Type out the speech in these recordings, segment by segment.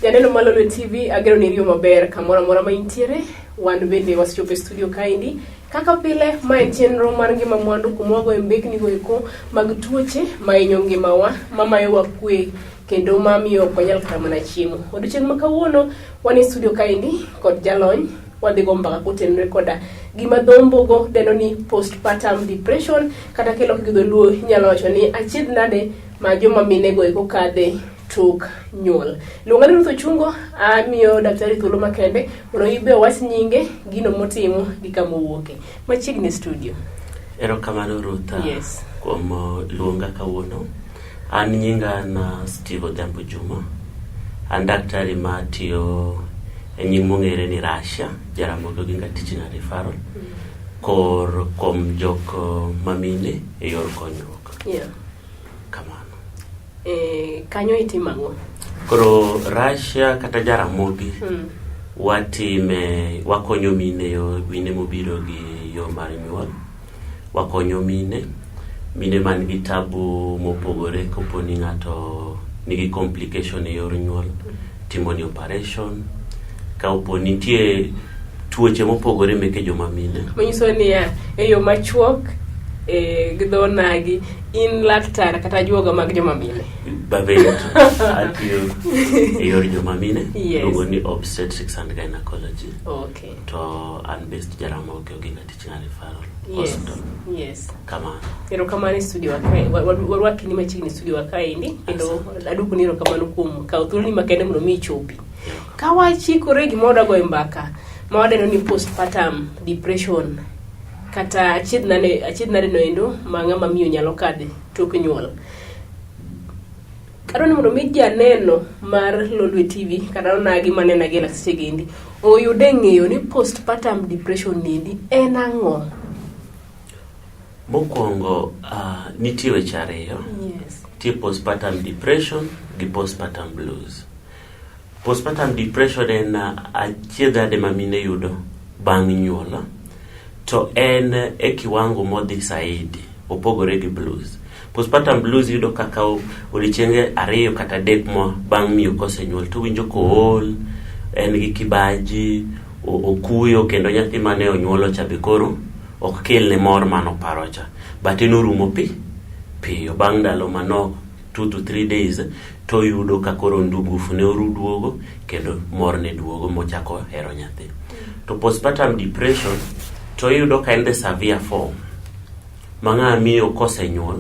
Janeno mar Lolwe TV, ageno ni iriyo maber kamoro amora ma intiere. Wan bende wasechopo e studio kaendi. Kaka pile, ma en chenro mar ngima mwandu kuma wagoye mbekni go eko mag tuoche mahinyo ngimawa, mamayowa kwe kendo mamiyo ok wanyal kata mana chiemo. Odiochieng' ma kawuono wan e studio kaendi kod jalony wadhi go mbaka kotenore koda gima dhombogo dendo ni postpartum depression kata kiloko gi dholuo inyalo wacho ni achiedh nade ma joma mine go eko kadhe tok nyuol. Luonga ni Ruth Ochungo, amiyo daktari thuolo makende mondo ibe owach nyinge, gino motimo gi kama owuoke. Machiegni e studio. Erokamano Ruth Yes. kuom luonga kawuono. An nyinga na Steve Odhiambo Juma. An daktari ma tiyo e nying mong'ere ni Russia, Jaramogi Oginga Teaching and Referral, kor kuom jok mamine e yor konyruok. Kamano. E, kanyo itimo ang'o? Koro Russia kata Jaramogi watime wakonyo mine yo mine mobiro gi yo mar nyuol wakonyo mine mine man gi tabu mopogore kopo ni ng'ato nigi complication e yor nyuol timo ni operation ka opo nitie tuoche mopogore meke joma mine Manyiso niya, e yo machuok e, gi dho nagi, in laktar kata ajuoga mag joma mine. Babet atiyo e yor joma mine Yes. iluongo ni obstetrics and gynecology Okay. to an based Jaramogi Oginga Teaching and Referral Yes. Hospital Yes. kamano Erokamano e studio wa kae. Warwaki ni machiegni e studio wa kaendi kendo aduoko ni erokamano kuom kawo thuoloni makende mondo mi ichopi. Ka wachikore gima wadwa goyo mbaka ma wadendo ni postpartum depression kata achiedh nade achiedh nade no endo ma ng'ama miyo nyalo kadhe tok nyuol. Adwa ni mondo mi janeno mar Lolwe TV kata onagi manena gi e seche gi endi oyude ng'eyo ni postpartum depression ni endi en ang'o. Mokwongo nitie weche ariyo Yes. nitie postpartum depression gi postpartum blues. Postpartum depression en achiedh nade ma mine yudo bang' nyuol to en e kiwango modhi saidi opogore gi blues. Postpartum blues yudo ka kawo odiechienge 2 kata 3 mo bang' miyo kosenyuol to winjo kool, en gi kibaji, okuyo kendo nyathi mane onyuolo cha be koro ok kelne mor manoparo cha. But en orumo pi piyo bang' ndalo manok 2 to 3 days to oyudo ka koro ngufu ne oru duogo kendo mor ne duogo mochako hero nyathi. To postpartum depression to iyudo ka en the severe form ma ng'ama miyo kosenyuol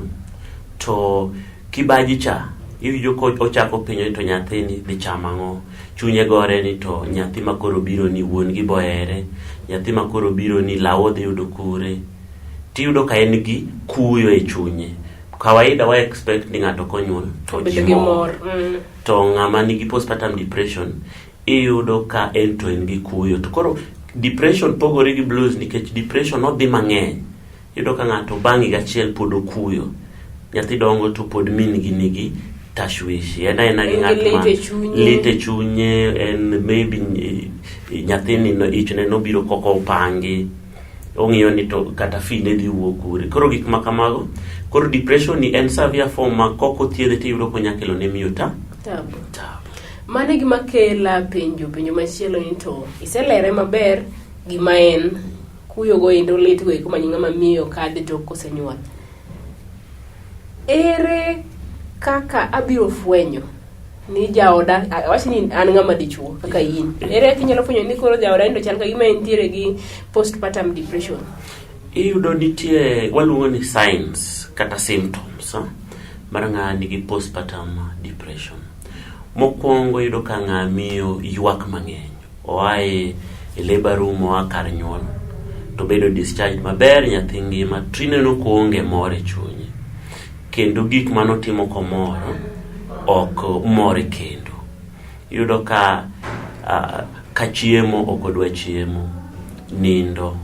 to kibaji cha iwinjo ko ochako penjo ni to nyathini dhi chamo ang'o chunye gore ni to nyathi ma koro biro ni wuon gi bohere nyathi ma koro biro ni law odhi yudo kure tiyudo ka en gi kuyo e chunye kawaida wa expect ni ng'ato konyuol to Bedo ji gi mor mor. To ng'ama nigi postpartum depression iyudo ka en to en gi kuyo to koro depression pogore gi blues nikech depression odhi mang'eny iyudo ka ng'ato bang' higa achiel pod okuyo nyathi dongo to pod min gi nigi tashwishi en aena gi En gi ng'at ma lit e chunye. lit e chunye en maybe nyathini no ichne nobiro koko opangi ong'iyo ni to kata fee ne dhi wuok kure koro gik ma kamago koro depression ni en severe form ma kok othiedhe tiyudo konya kelo ne miyo ta Tabu. tabu Mano e gima kela penjo penjo machielo ni to iselere maber gima en kuyo go endo lit go eko ma ng'ama miyo kadhe tok kosenyuol. Ere kaka abiro fwenyo ni jaoda awach ni an ng'ama dichuo kaka in. Ere kaka inyalo fwenyo ni koro jaoda ni to chal ka gima entiere gi postpartum depression? Iyudo nitie waluongo ni signs kata symptoms mar ng'a nigi postpartum depression. Mokwongo iyudo ka ng'a miyo ywak mang'eny oa e labor room oa kar nyuol to bedo discharged maber nyathi ngima to ineno koonge mor e chunye kendo gik manotimo komor ok more kendo iyudo ka ka chiemo ok odwa chiemo nindo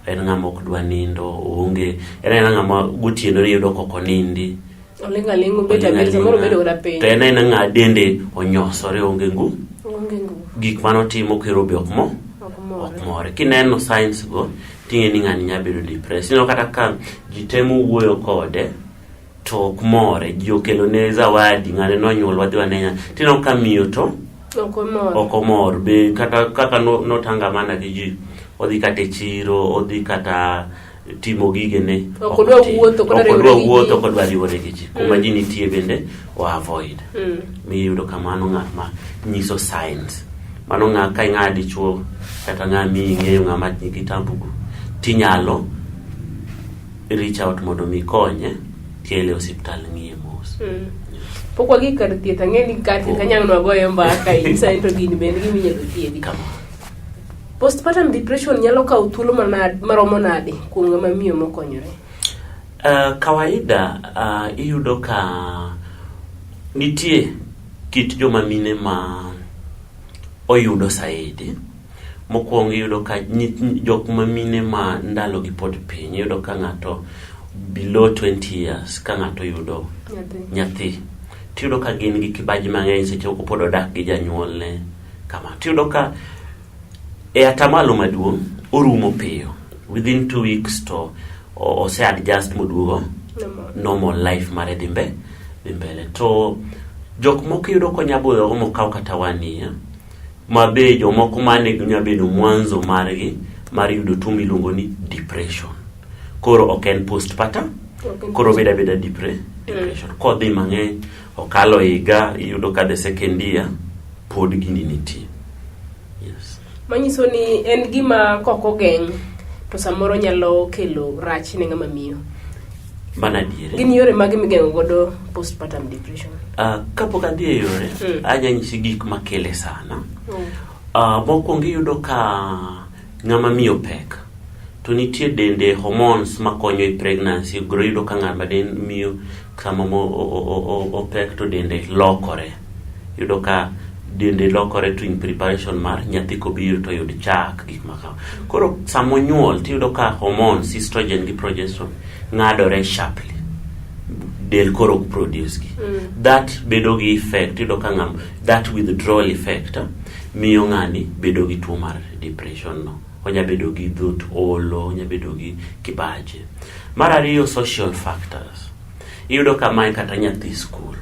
en ng'ama ok dwa nindo oonge en aena ng'ama gotieno ni iyudo kok onindi Oling' aling' obet abet samoro obedo kata piny. To en aena ng'a dende onyosore onge ngu Onge nguvu. Gik manotimo kero be ok mo Ok more. Ok more kineno signs go ting'e ni ng'ani nya bedo depressed ineno kata ka ji temo wuoyo kode to ok more ji okelo ne zawadi ng'ane nonyuol wadhi wane nya tineno ka miyo to Ok omor. Ok omor be kata kaka notangamana gi ji, odhi kata e chiro, odhi kata timo gigene. Ok odwa wuotho, ok odwa Ok riwore odwa gi ji. wuotho, ok odwa riwore gi ji. Kuma ji nitie bende o avoid. Miyudo ka mano ng'at ma nyiso signs. Mano ng'a ka ing'a dichuo kata ng'a miyi ng'eyo ng'ama nigi tambugo, tinyalo reach out mondo mi ikonye kele e osiptal ng'iye mos. Pok wagik kar thieth, ang'e ni kar thieth anyang' nwagoye mbaka inyisa ni to gini bende gima inyalo thiedhi. Kamano. Postpartum depression nyalo kawo thuolo maromo nade kuom ng'ama miyo mokonyore? Kawaida iyudo ka nitie kit joma mine ma oyudo saidi. Mokwongo iyudo ka jok ma mine ma ndalo gi pod piny, iyudo ka ng'ato below 20 years ka ng'ato oyudo Nyathi. nyathi, tiyudo ka gin gi kibaji mang'eny seche moko pod odak gi janyuolne kama. Tiyudo ka e atamalo maduong' orumo piyo within 2 weeks to ose adjust moduogo Normal. normal life mare dhi mbele. To jok moko iyudo konya budho mokaw kata 1 year, ma be jomoko mane nya bedo mwanzo margi mar yudo tuo miluongo ni depression. Koro ok en postpartum, Ok en koro bedo abeda depression. Kodhi mang'eny okalo higa, iyudo ka the second year pod gini nitie. Yes. Manyiso ni en gima kok ogeng' to samoro nyalo kelo rach ne ng'ama miyo. Mano adieri. Gin yore mage migeng'o godo postpartum depression? Kapok adhi e yore, anya nyisi gik makele sana. Mokwongo iyudo ka ng'ama miyo pek, to nitie dende hormones makonyo e pregnancy. Koro iyudo ka ng'ama den miyo sama opek to dende lokore. Iyudo ka dende lokore to in preparation mar nyathi kobiro to yud chak, gik ma kama. Koro sama onyuol tiyudo ka hormones estrogen gi progesterone ng'adore sharply. Del koro ok produce gi. That bedo gi effect, iyudo ka ng'am that withdrawal effect miyo ng'ani bedo gi tuo mar depression no. Onya bedo gi dhot olo, onya bedo gi kibaji. Mar ariyo, social factors. Iyudo ka mae kata nyathi skul.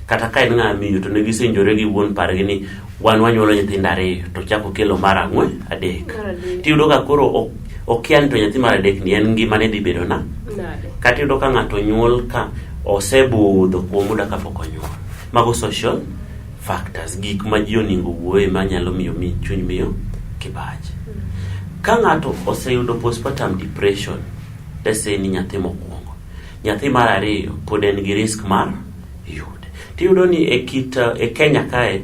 Kata ka en ng'ama miyo to ne gisenjore gi wuon pargi ni wan wanyuolo nyithindo ariyo to chako kelo mar ang'wen adek. Mar adek. Tiyudo ka koro okia ni to nyathi mar adek ni en ngimane dhi bedo na. Nade? Kata iyudo ka ng'ato nyuol ka osebudho kuom muda kapok onyuol. Mago social factors, gik ma ji oningo wuoye manyalo miyo mi chuny miyo kibaji. Ka ng'ato oseyudo postpartum depression, let's say ni nyathi mokwongo, nyathi mar ariyo pod en gi risk mar yude. Tiyudo ni e kit e Kenya kae,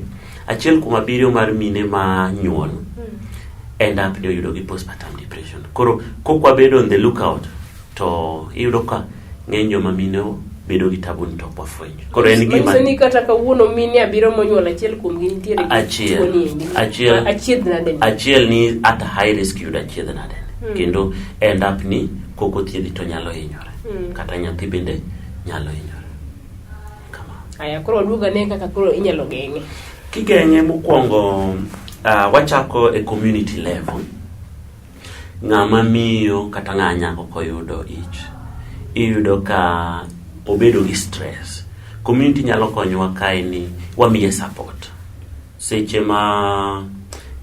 achiel kuom abiriyo mar mine ma nyuol end up ni oyudo gi postpartum depression. Koro kok wabedo on the lookout, to iyudo ka ng'eny joma mine bedo gi tabu ni to ok wafwenyo. Koro en gima Manyiso ni kata kawuono mine abiriyo monyuol achiel kuomgi nitiere gi Achiel. tuo ni endi. Achiel. Achiedh nade ni? Achiel ni at high risk yudo achiedh nade ni. Kendo end up ni kok othiedhi to nyalo hinyore. Kata nyathi bende nyalo hinyore. Kamano. Aya, koro waduog ane kaka koro inyalo geng'e. Kigeng'e mokwongo, wachako e community level. Ng'ama miyo kata ng'ama nyako koyudo ich, iyudo ka obedo gi stress. Community nyalo konyowa kae ni wamiye support. Seche ma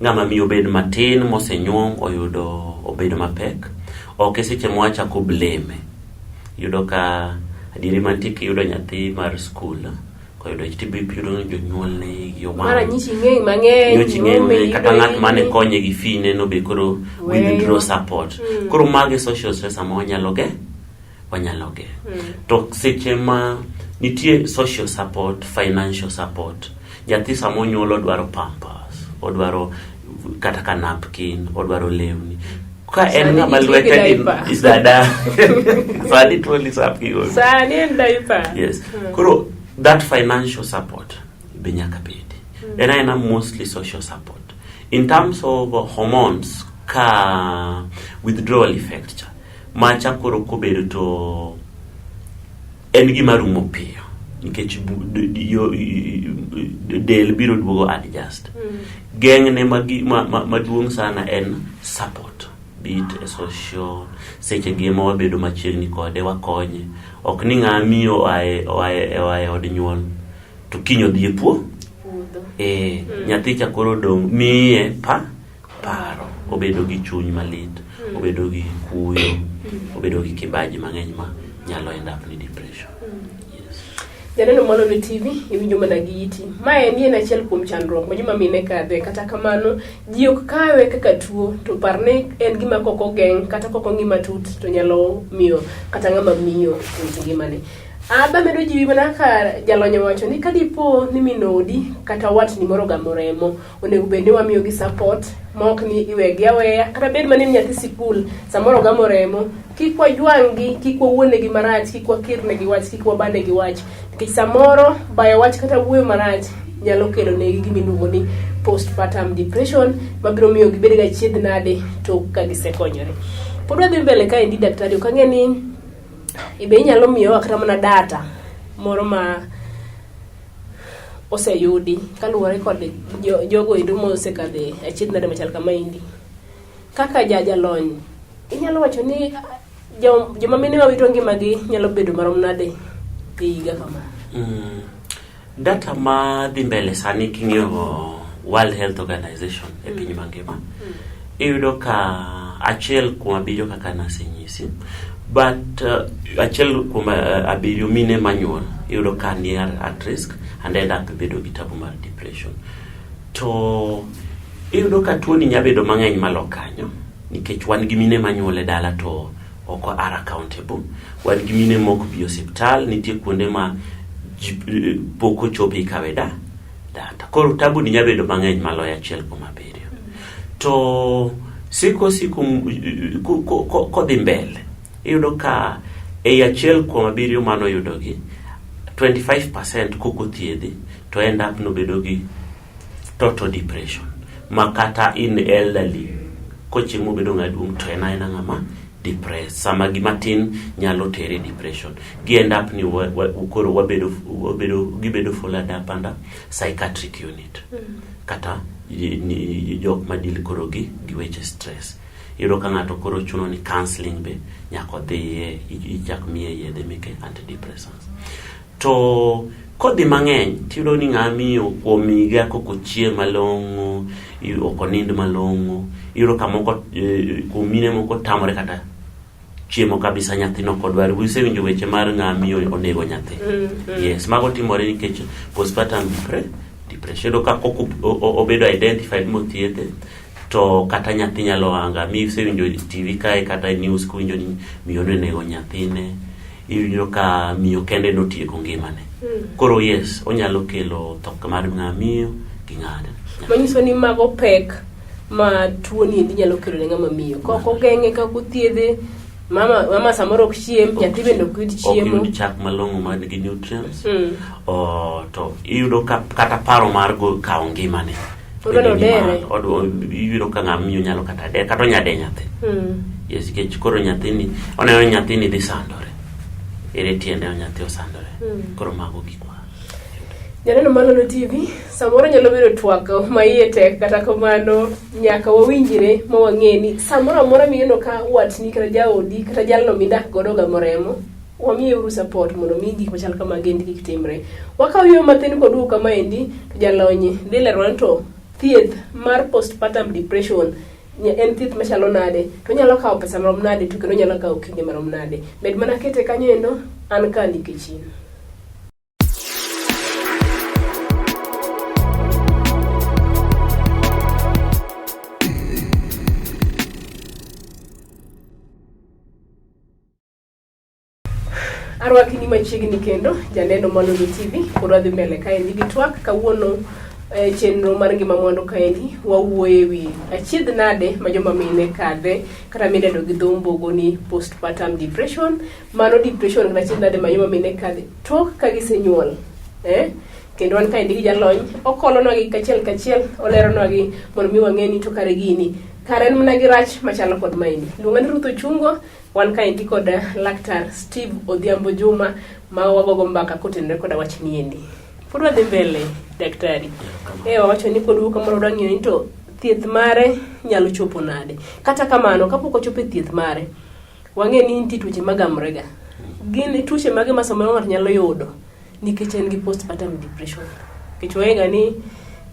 ng'ama miyo bed matin mosenyuom oyudo obedo mapek, ok e seche ma wachako blame. Iyudo ka adieri mantie kiyudo nyathi mar skul koyudo ich tibiro yudo ni jonyuolne igi owang'. Mara nyichi ng'eny mang'eny. Nyochi ng'eny nyume, mang'eny, kata yudo ng'at mane higni. konye gi fee ne no be koro Weyo. withdraw support. Koro mage social stress sama wanyalo ge. To seche ma nitie social support, financial support, nyathi sama onyuol odwaro pampers, odwaro kata ka napkin, odwaro lewni. Ka en Sani ng'ama ji tiyo gi lwete diaper. din dada. Sani tuo ni sap gi Sani en diaper. Yes. Koro that financial support be nyaka bedi. En aena mostly social support. In terms of hormones ka withdrawal effect cha, macha koro kobedo to en gima rumo piyo nikech del biro duogo adjust. Geng'ne maduong' sana en support. Be it e social, seche gi ema wabedo machiegni kode wakonye. Ok ni ng'ama miyo oae od nyuol to kiny odhi e Puodho. E, nyathi cha koro dong' miye pa paro, obedo gi chuny malit, obedo gi kuyo, obedo gi kibaji mang'eny ma nyalo end up ni depression. Yes. Janeno Malolo TV, iwinjo mana gi iti. Mae en achiel kuom chandruok ma joma mine kadhe. Kata kamano, ji ok kawe kaka tuo, to par ni en gima kok ogeng' kata kok ong'i matut to nyalo miyo kata ng'ama miyo wit ngimane. Aba medo jiwi mana kaka jalony owacho ni kadipo ni min odi kata watni moro ogamo remo, onego bed ni wamiyogi support ma ok ni iwegi aweya kata bed mana ni nyathi sikul samoro ogamo remo kik wajwang'gi kik wawuonegi marach kik wakirnegi wach kik wabanegi wach nikech samoro bayo wach kata wuoyo marach nyalo kelo negi gima iluongo ni postpartum depression mabiro miyo gibed ga chiedh nade tok ka gisekonyore pod wadhi mbele kaendi daktari ok ang'e ni be inyalo miyowa kata mana data moro ma oseyudi kaluwore kod jogo endo mosekadhe achiedh nade machal kamaendi kaka ja jalony inyalo wacho ni joma mine mawito ngimagi nyalo bedo marom nade e higa kama? Data ma dhi mbele sani king'iyo World Health Organization e piny mangima, iyudo ka 1 kuom 7 kaka nasenyisi, but 1 kuom 7 mine manyuol iyudo ka ni at risk and end up bedo gi tabu mar depression. To iyudo ka tuoni nya bedo mang'eny malo kanyo nikech wan gi mine manyuol e dala to ok are accountable, wan gi mine mok bi osiptal, nitie kuonde ma ji pok ochope ikawe da data. Koro tabu ni nya bedo mang'eny maloyo 1 kuom 7. To siko siko kodhi mbele iyudo ka ei 1 kuom 7 manoyudogi 25% kok othiedhi to end up nobedo gi total depression ma kata in elderly kochieng' mobedo ng'ama duong' to en aena ng'ama depressed. Sama gima tin nyalo tere depression, gi end up ni koro wabedo gibedo followed up under psychiatric unit kata ni jok ma deal koro gi weche stress. Iyudo ka ng'ato koro chuno ni counseling be nyaka odhiye, ichak miye yedhe meke antidepressants. To kodhi mang'eny tiyudo ni ng'ama miyo kuom higa kok ochiem malong'o, ok onind malong'o, iyudo ka moko kuom mine moko tamore kata chiemo kabisa, nyathino ok odwar. Usewinjo weche mar ng'ama miyo onego nyathi? Yes, mago timore nikech postpartum depression. Iyudo ka kok obedo identified mothiedhe to kata nyathi nyalo anga mi isewinjo e TV kae kata e news kiwinjo ni miyo nonego nyathine, iwinjo ka miyo kende notieko ngimane. Koro yes, onyalo kelo tho mar ng'ama miyo gi ng'ane. Manyiso ni mago pek ma tuoni endi nyalo kelo ne ng'ama miyo kok ogeng'e kok othiedhe. Mama, mama samoro ok chiem, nyathi bende ok yud ok chiemo. Yud chak malong'o man gi nutrients. O, to iyudo ka kata paro mar go kawo ngimane Odwa bende ni nodere. malo. Iyudo ka ng'ama miyo nyalo kata dere kata onya de nyathi. Yes, nikech koro nyathini oneno ni nyathini dhi sandore, ere tiende nyathi osandore? Koro mago gik ma Janeno Malolo TV, samoro nyalo bedo twak ma iye tek, kata kamano nyaka wawinjre ma wang'e ni samoro amora mineno ka watni kata jaodi kata jalno midak godo ogamo remo, wamiye uru support mondo mi gik machal kamagi endi kik timre. Wakawo yueyo mathin koduogo kamaendi to jalony dhi leronwa ni to thieth mar postpartum depression en thieth machalo nade, to onyalo kawo pesa marom nade, to kendo onyalo kawo kinde marom nade. Med mana kete kanyo endo, an ka nikech in. Arwaki ni machiegni kendo janeno Malolo TV pod wadhi mbele kaendi gi twak kawuono e chenro mar ngima mwandu kaendi wawuoyo e wi achiedh nade ma joma mine kadhe kata midendo gi dho mbogo ni postpartum depression. Mano depression kata achiedh nade ma joma mine kadhe tok ka gisenyuol, eh? Kendo wan kaendi gi jalony okolonwa gi kachiel kachiel, oleronwa gi mondo mi wang'e ni to kare gini kare en mana gi rach machalo kod maendi. Luonga ni Ruth Ochungo. Wan kaendi kod laktar Steve Odhiambo Juma ma wagogo mbaka kotenore koda wach niendi. Pod wadhi mbele daktari. E wawacho ni pod wuok kamoro wadwa ng'iyo ni to thieth mare nyalo chopo nade. Kata kamano kapok ochopo e thieth mare, wang'e ni nitie tuoche magamore ga. Gin tuoche mage ma samoro ng'ato nyalo yudo nikech en gi postpartum depression? Nikech wang'e ga ni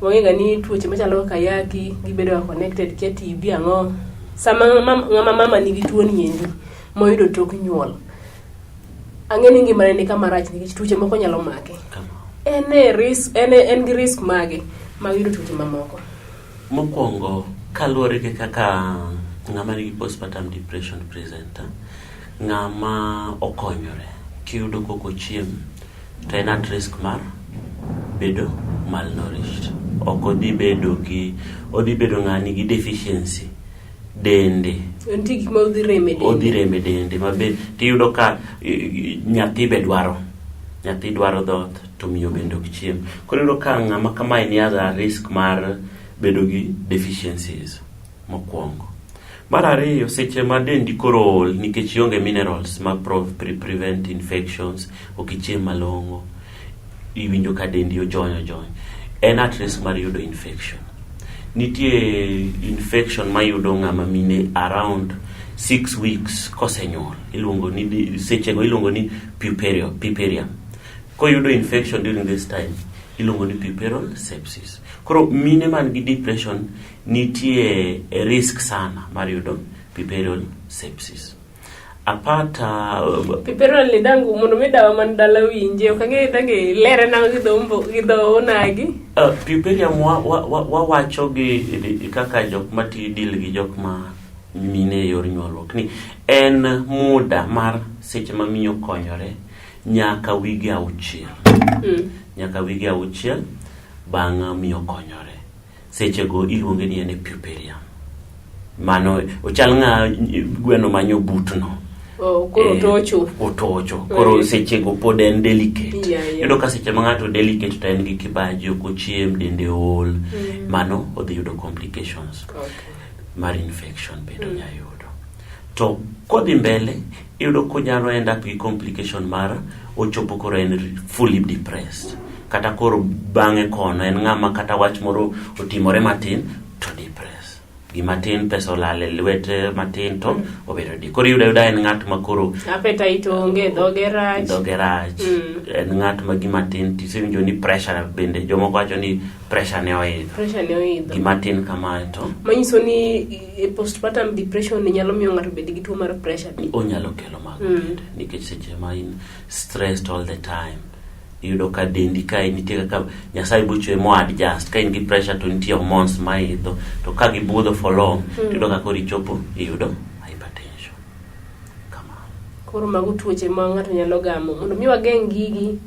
Wang'e ga ni tuoche machalo kaka ayaki gibedo ga connected kia TB ang'o. Sama ng'ama mama nigi tuo ni endi moyudo tok nyuol, ang'e ni ngimane ni kama rach nikech tuoche moko nyalo make. En e risk, en gi risk mage mag yudo tuoche mamoko? Mokwongo, kaluwore gi kaka ng'ama nigi postpartum depression present, ng'ama okonyore kiyudo kok ochiem to en at risk mar bedo malnourished. Ok odhi bedo gi, odhi bedo ng'a nigi deficiency dende. Nitie gik ma odhi rem e dende. Odhi rem e dende mabe tiyudo ka nyathi be dwaro. Nyathi dwaro dhoth to miyo bende ok chiem. Koro iyudo ka ng'ama kamae ni at risk mar bedo gi deficiencies mokwongo. Mar ariyo, seche ma dendi koro ol nikech ionge minerals ma prevent infections, ok ichiem malong'o, iwinjo ka dendi ojony ojony, en at risk mar yudo infection. Nitie infection mayudo ng'ama mine around 6 weeks kosenyuol, iluongo ni, sechego iluongo ni puerperium. Koyudo infection during this time, iluongo ni puerperal sepsis. Koro mine man gi depression nitie e risk sana mar yudo puerperal sepsis. Apart Puerperal ni dangu mondo mi dawa man dala winje, ok ang'e dange lere nang'o gi dho gi dho onagi. Puerperium wawacho gi kaka jok mati deal gi jok ma mine e yor nyuolruok ni en muda mar seche ma miyo konyore nyaka wige auchiel. Nyaka wige auchiel bang' miyo konyore. Sechego iluonge ni en e puerperium. Mano ochal ng'a gweno manyo butno. Oh, koro otocho. Otocho. Koro sechego pod en delicate. Yeah. Iyudo ka seche ma ng'ato delicate to en gi kibaji, ok ochiem, dende ool. Mano odhi yudo complications. Mar infection bende onya yudo. To kodhi mbele, iyudo konyalo end up gi complication mar ochopo koro en fully depressed. Kata koro bang'e kono en ng'ama kata wach moro otimore matin to depressed. Gima tin, pesa olal e lwete matin to obedo di. Koro iyudo ayuda en ng'at ma koro appetite onge, dhoge rach. Dhoge rach. En ng'at ma gima tin tisewinjo ni pressure bende jomoko wacho ni pressure ne oidho. Pressure ne oidho. Gima tin kamae to Manyiso ni postpartum depression ni nyalo miyo ng'ato bed gi tuo mar pressure. Onyalo kelo mago bende nikech seche ma in stressed all the time iyudo ka dendi ka nitie kaka Nyasaye bochwe mo adjust ka in gi pressure to nitie hormones ma idho to ka gibudho for long tiyudo ka koro ichopo iyudo hypertension. Kamano. Koro mago tuoche ma ng'ato nyalo gamo. Mondo mi wageng' gigi,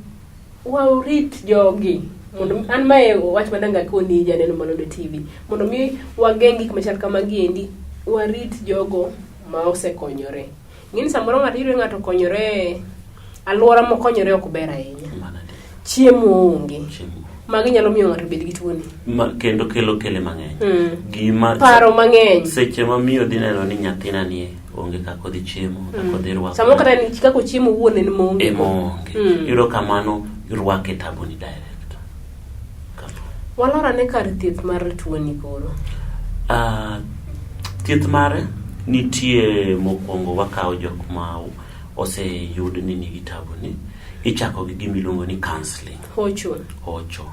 warit jogi. Mondo an mae wach madanga koni janeno Malonde TV. Mondo mi wageng' gik machal kamagi endi, warit jogo ma osekonyore. Ng'eni samoro ng'ato iyudo ng'ato okonyore, alwora mokonyore ok ber ahinya. Mano adier. Chiemo onge. Chiemo. Magi nyalo miyo ng'ato bed gi tuoni. Ma, kendo kelo kele mang'eny. Gima paro mang'eny. Seche ma miyo dhi neno ni nyathina ni onge kaka odhi chiemo, kaka odhi rwako. Samoro kata ni kaka ochiemo owuon en maonge. Ema oonge. Iyudo ka mano rwake tabu ni direct. Kamano. Walor ane kar thieth mar tuoni koro. Thieth mare nitie mokwongo wakawo jok ma oseyud ni nigi tabu ni ichako gi gima iluongo ni counseling. Hocho. Hocho.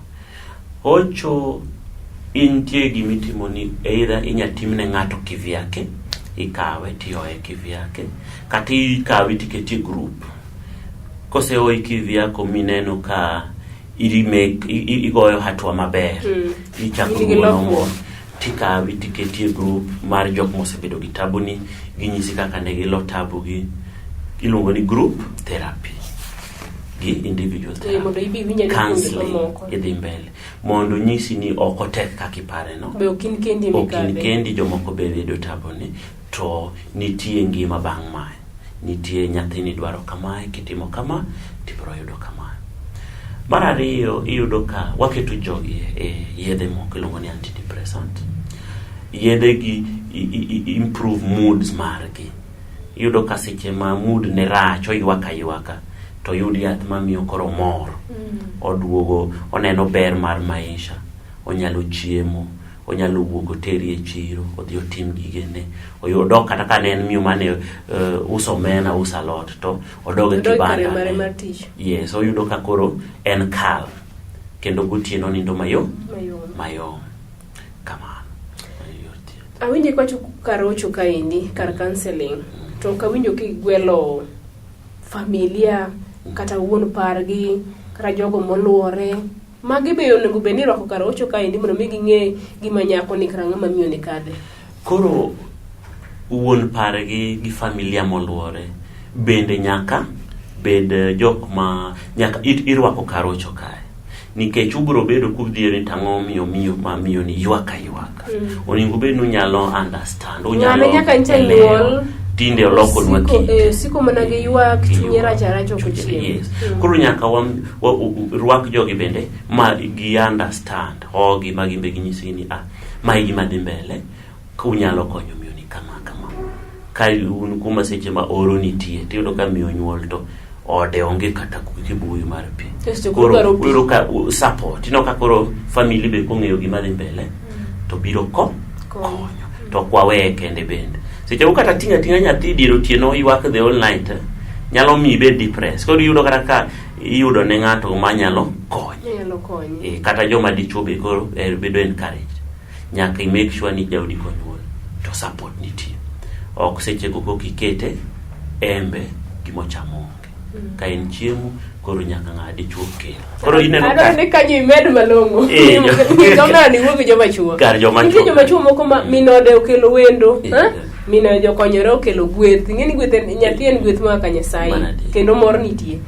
Hocho intie gimitimo ni either inya timne ng'ato kivyake, ikawe tiyoye kivyake, kata ikawe tikete e group. Koseoyi kivyako mineno ka igoyo hatua maber, ichako In gi luwo lokruok. nomor, tikawi tiketi e group mar jok mosebedo gi tabu ni, ginyisi kaka ne gilo tabu gi, iluongo ni group therapy gi individual therapy. Mondo ibi iwinj ane puonj Counseling mamoko. idhi mbele mondo nyisi ni ok otek kaka ipare no. Be ok in kendi Ok in mikadhe. kendi, jomoko be bedo tabu ni to nitie ngima bang' mae. Nitie nyathini dwaro kamae, kitimo kama tibiro yudo kamae. Mar ariyo, iyudo ka waketo jogi e yedhe moko iluongo ni antidepressant. Yedhe gi improve moods margi. Iyudo ka seche ma mood ne rach, oywak aywaka, to oyud yath mamiyo koro mor. Oduogo, oneno ber mar maisha, onyalo chiemo, onyalo wuok oteri e chiro, odhi otim gigene. Odok kata ka ne en miyo mane uso omena, uso alot, to odog e Odog kare kibanda mare ne. mar tich. Yes, oyudo ka koro en calm. Kendo gotieno nindo mayom Mayom. mayom. Kamano. Mano yor thieth. Awinjo kiwacho karocho kaendi kar counseling to ok awinjo kigwelo familia kata wuon pargi kata jogo moluore magi be onego bed ni irwako karocho kaendi mondo mi ging'e gima nyako ni kata ng'ama miyo ni kadhe. Koro wuon pargi gi familia moluore bende nyaka bed jok ma nyaka irwako karocho kae nikech ubiro bedo kudhier ni tang'o miyo miyo ma miyo ni ywak aywaka. Onego bed ni unyalo understand, unyalo Ng'ane nyaka ncha elewa. nyuol Tinde olokonwa siko, kite. siko mana gi ywak Gi chunye ywak. rach arach ok Chunye- ochiem. Yes. Koro nyaka rwak jogi bende ma gi understand hogi ma gin be ginyisi ni ah ma e gima dhi mbele kunyalo konyo miyo ni kama kama. Ka un kuma seche ma oro nitie tiyudo ka miyo nyuol to ode onge kata kibuyu mar pi. To seche Koro dwaro pi. iyudo ka support ineno ka koro family be kong'eyo gima dhi mbele to biro ko Konyo. konyo to ok waweye kende bende seche moko kata ting'a ting'a nyathi dier otieno ywak the whole night nyalo miyi ibed depressed. Koro iyudo kata ka iyudo ne ng'ato manyalo konye. Nyalo konye. Kata joma dichuo be koro bedo encouraged. Nyaka i make sure ni jaodi konyuol to support nitie. Ok seche go koka ikete embe gimochamo onge. Ka en chiemo koro nyaka ng'a dichuo kel. Koro ineno Adwaro ka ni kanyo imed malong'o. Kamera ni wuo gi joma chuo. Kar joma Nitie chuo. joma chuo moko ma minode okelo wendo, ha? Mine jokonyore okelo gweth. Ing'e ni gweth en nyathi en gweth moa ka Nyasaye Mana adier. kendo mor nitie.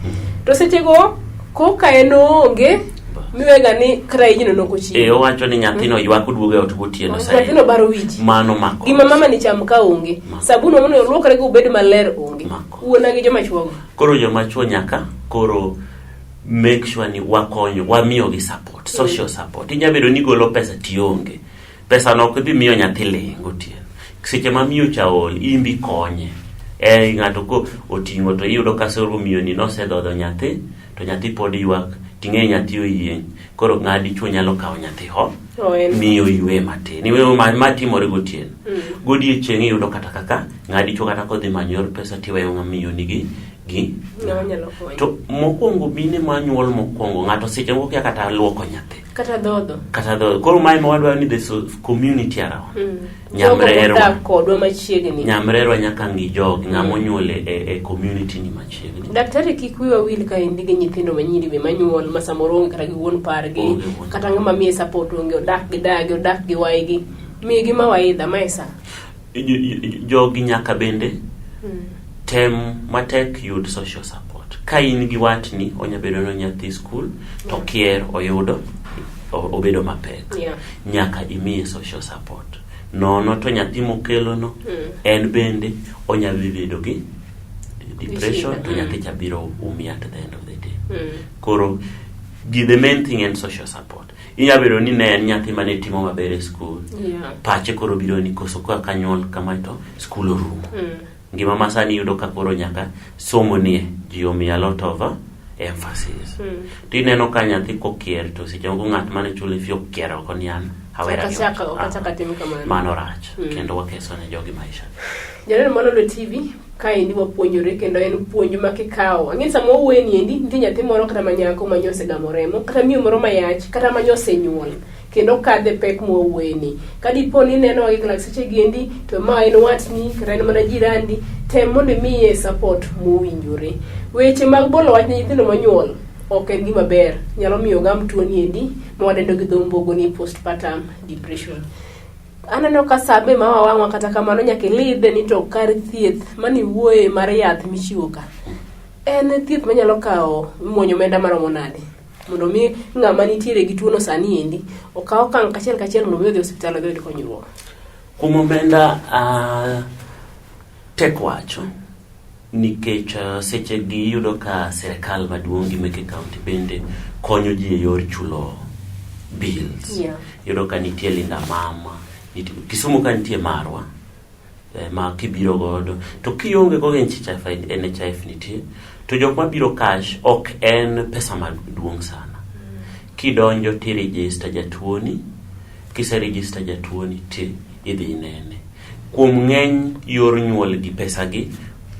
To sechego koka en oonge miwega ni kata ijno nok ochiemo. Owacho ni nyathino ywak oduogo e ot gotieno saidi. Nyathino baro wiji. Mano mako. Gima mama ni cham ka onge. Mako. Sabun mondo oluokre go obed maler onge. Mako. Wuona gi joma chuogo. Koro joma chuo nyaka koro make sure ni wakonyo wamiyogi support, social support. Inya bedo ni igolo pesa tionge. Pesa no ok dhi miyo nyathi ling gotieno. Seche ma miyo cha ol, in bi konye. Ng'ato ko oting'o to iyudo ka soro miyo ni nosedhodho nyathi to nyathi pod ywak ting'e nyathi oyieng'. Koro ng'a dichuo nyalo kawo nyathi ho miyo ywe matin. Iweyo ma timore gotieno. Godiechieng' iyudo kata kaka ng'a dichuo kata kodhi manyo yor pesa tiweyo ng'a miyo nigi gi Ng'ama nyalo konyo. To mokwongo mine manyuol mokwongo ng'ato seche moko kia kata luoko nyathi. Kata dhodho. Kata dhodho. Koro mae ma wadwaro ni the community around. Jogo Nyamrerwa. modak kodwa machiegni. Nyamrerwa nyaka ng'i jogi ng'ama onyuol e community ni machiegni. Daktari kik wiwa wil kaendi gi nyithindo manyiri be manyuol ma samoro onge kata gi wuon pargi Onge wuon. kata ng'ama miye support onge odak gi dagi odak gi waygi migi mawaidha mae sa. Jogi nyaka bende tem matek yud social support. Ka in gi watni onya bedo ni nyathi skul to kier oyudo obedo mapek. Nyaka imiye social support. Nono to nyathi mokelono en bende onya dhi bedo gi depression to nyathi cha biro umi at the end of the day. Koro the main thing en social support. Inya bedo ni ne en nyathi mane timo maber e skul. Pache koro biro ni koso kaka nyuol kama to skul orumo. Ngima ma sani iyudo ka koro nyaka somo nie ji omiyo a lot of emphasis. To ineno ka nyathi kokier to seche moko ng'at mane chule fee okier oko ni an awera gi wach. Okachak atim kamano. Mano rach kendo wakeso ne jogi maisha. Janeno mar Lolwe TV kaendi wapuonjore kendo en puonj ma kikawo. Ang'e ni sama wawuoyo ni endi nitie nyathi moro kata ma nyako ma nyosegamo remo kata miyo moro mayach kata ma nyosenyuol kendo kadhe pek mwawuoye ni. Ka dipo ni ineno gi lakteche gi endi to ma en watni kata en mana jirandi tem mondo imiye support mowinjore. Weche mag bolo wach ne nyithindo monyuol ok en gima ber nyalo miyo ogam tuo ni endi ma wadendo gi dho mbogo ni postpartum depression. Aneno ka sa be ma wawang'wa kata kamano nyaka ilidhe ni to kar thieth mane iwuoye mar yath michiwo ka en thieth manyalo kawo muonyo omenda maromo nade mondo mi ng'ama nitiere gi tuono sani endi okaw okang' kachiel kachiel mondo mi odhi e osiptal odhi oyud konyruok. Kuom omenda tek wacho nikech seche gi iyudo ka sirikal maduong' gi meke county bende konyo ji e yor chulo bills. Iyudo ka nitie Linda Mama, Kisumu ka nitie marwa ma kibiro godo to kionge go NHIF nitie to jok mabiro cash ok en pesa maduong' sana. Kidonjo ti register jatuoni, kise register jatuoni ti idhi inene. Kuom ng'eny yor nyuol gi pesa gi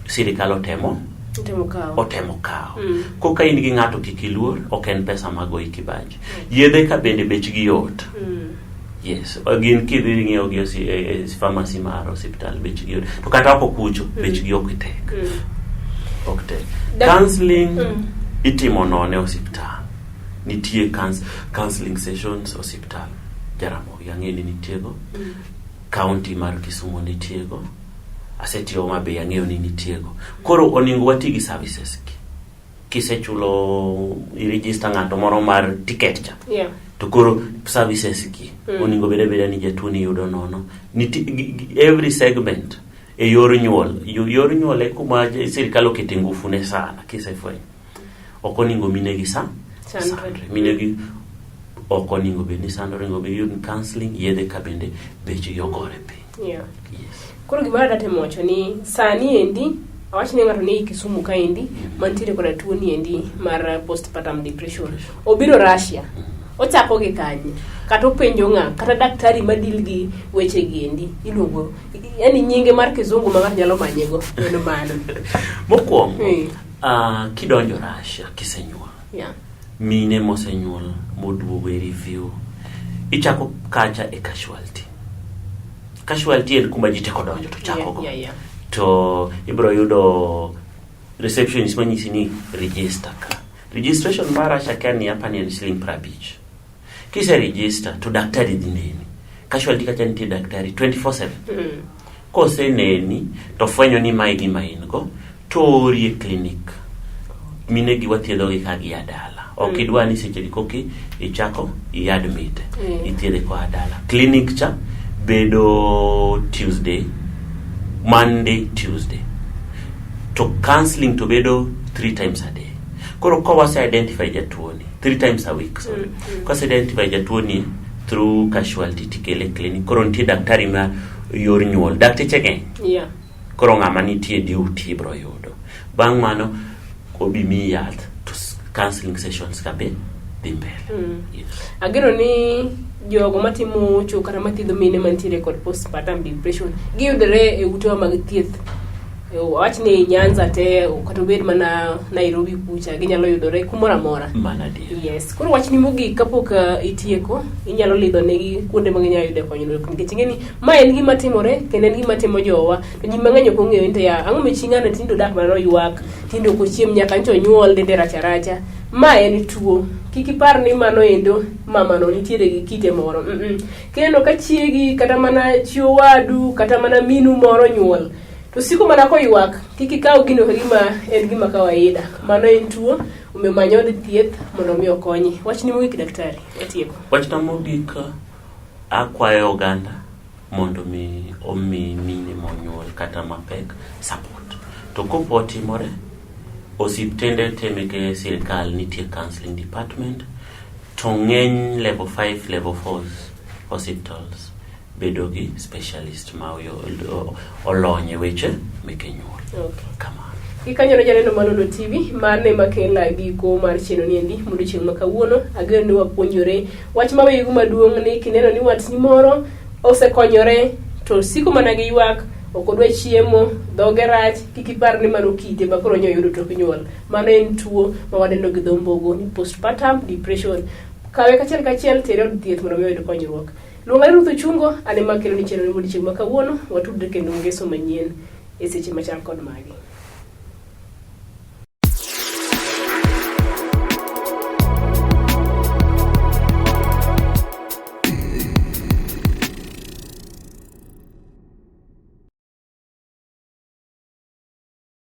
sirikal otemo Otemo kawo. Otemo kawo. Mm. Koka in gi ng'ato, kik iluor, ok en pesa magoyi kibaji. Yedhe ka bende bechgi yot. Yes, gin kidhi ng'iewo gi e pharmacy mar osiptal, bechgi yot, to kata oko kucho bechgi ok tek. Ok tek. Counseling itimo nono e osiptal. Nitie counseling sessions osiptal Jaramogi, ang'e ni nitiego. County mar Kisumu nitiego, asetiyo Homa Bay, ang'eyo ni nitiego. Koro onego wati gi services gi. Kisechulo, iregister ng'ato moro mar ticket cha, to koro services gi onego bed abeda ni jatuo ni yudo nono. Every segment e yor nyuol, yor nyuol e kuma sirikal okete ngufu ne sana. Kisefwenyo, ok onego mine gi sa Sandre. sandre. Mine gi ok onego bed ni sandore, onego bed yud counseling, yedhe ka bende bechgi ogore piny. Yes. Koro gimoro adatemo wacho ni sani endi awach ni ng'ato ni Kisumu kaendi mantiere koda tuo ni endi mar postpartum depression obiro Russia, ochako gi kanye, kata openjo ng'a, kata daktari madil gi weche gi endi iluongo, yani nyinge mar kizungu ma ng'ato nyalo manyego en mano? Mokwongo, kidonjo Russia kisenyuol, mine mosenyuol moduogo e review, ichako kacha e casualty. Casualty en kuma ji teko donjo to chako go. To ibiro yudo receptionist manyisi ni register ka. Registration mar Russia ka ni apa ni en siling 50. Kise register to daktari dhi neni. Casualty kacha nitie daktari 24/7. Koseneni to fwenyo ni mae gima in go, to ori e clinic. Mine gi wathiedhogi ka gia dala. Ok idwa ni seche gi koki ichako i-admit. Ithiedhe koa dala. Clinic cha bedo Tuesday, Monday, Tuesday. To counseling to bedo three times a day. Koro ka wase identify jatuo ni three times a week, sorry. Kose identify jatuo ni through casualty tikele clinic. Koro nitie daktari ma yor nyuol. Dakteche ng'eny. Koro ng'ama nitie duty ibro yudo. Bang' mano obi miyi yath to counseling sessions ka be dhi mbele. Yes. Ageno ni jogo matimo cho kata mathiedho mine mantiere kod postpartum depression giyudore e utewa mag thieth. Wawach ni Nyanza te, kata obed mana Nairobi kucha, ginyalo yudore kumoro amora. Mana adier. Yes. Koro wachni mogik kapok itieko, inyalo lidho negi kuonde ma ginyalo yude konyruok, nikech ing'e ni ma en gima timore kendo en gima timo jowa, to ji mang'eny ok ong'eyo ni to ya ang'o mi chi ng'ano tinde odak mana oywak, tinde ok ochiem nyaka ncho onyuol, dende rach aracha. Ma en tuo. Kik ipar ni mano endo mamano nitiere gi kite moro. Kineno ka chiegi kata mana chi owadu kata mana minu moro nyuol to siko mana koywak, kik ikaw gino ka gima en gima kawaida. Mano en tuo, omiyo many od thieth mondo mi okonyi. Wachni mogik, daktari, watieko. Wachna mogik, akwayo oganda mondo mi omi mine monyuol kata mapek support. To kopo otimore, osiptende te meke sirikal nitie counseling department, to ng'eny level 5, level 4 hospitals bedo gi specialist ma olony e weche meke nyuol. Kamano. Gikanyono janeno Malolo TV, mano ema kela giko mar chenro ni endi modiochieng' ma kawuono. Ageno ni wapuonjore wach maweyigo maduong' ni kineno ni watni moro osekonyore to siko mana gi ywak, ok odwa chiemo, dhoge rach, kik ipar ni mano kite ma koro nyoyudo tok nyuol. Mano en tuo ma wadendo gi dho mbogo ni postpartum depression. Kawe kachiel kachiel, tere od thieth mondo mi oyud konyruok. Luonga ni Ruth Ochungo, an ema akelo ni chenro ni modiochieng' ma kawuono. Watudre kendo ngeso manyien e seche machal kod magi.